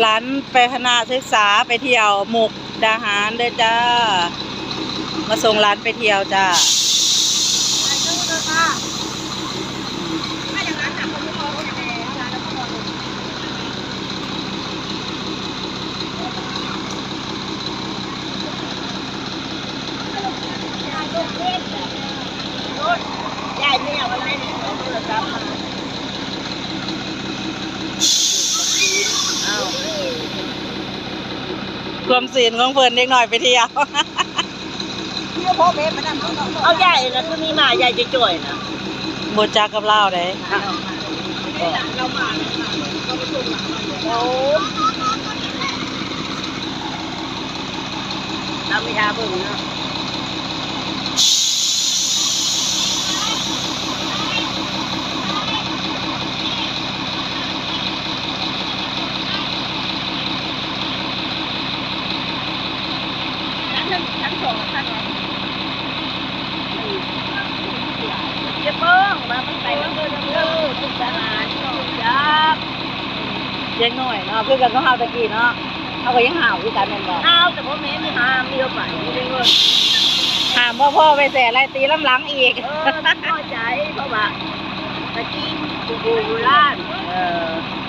ຫຼານໄປຄະນະສຶກສາໄປທ່ຽວມຸກດາຫານເດີຈ້າ ມາສົ່ງຫຼານໄປທ່ຽວຈ້າ. ຄວາມສິນຂອງເພິ່ນເດັກນ້ອຍໄປທ່ຽວ. ເອົາໃຫຍ່ນະ ຄືມີໝາໃຫຍ່ຈ່ອຍໆນະ. ບໍ່ຈັກກັບລາວໃດ໋. ໂອ້ ລາວມີທ່າເບິ່ງເນາະ. ຊັ້ນໜຶ່ງ ຊັ້ນສອງ ຊັ້ນໜຶ່ງ ຊິເບິ່ງວ່າມັນໄປນຳເດີ ເອີ ເປັນທະຫານ ຈັກ ເດັກນ້ອຍເນາະ ຄືກັນກັບເຮົາແຕ່ກີ້ເນາະ ເຮົາກໍຍັງຫ້າວຄືກັນແມ່ນບໍ່? ຫ້າວ ແຕ່ບໍ່ແມ່ນຫ້າມ ມີເຮົາໄປ ມີໄດ້ເງິນ ຫ້າມບໍ່ພໍໄປແຕ່ໄລ່ຕີລຳຫຼັງອີກ. ເອີ ມັນພໍໃຈ ເພາະວ່າຕະກີ້ໂບໂບລານ ເອີ.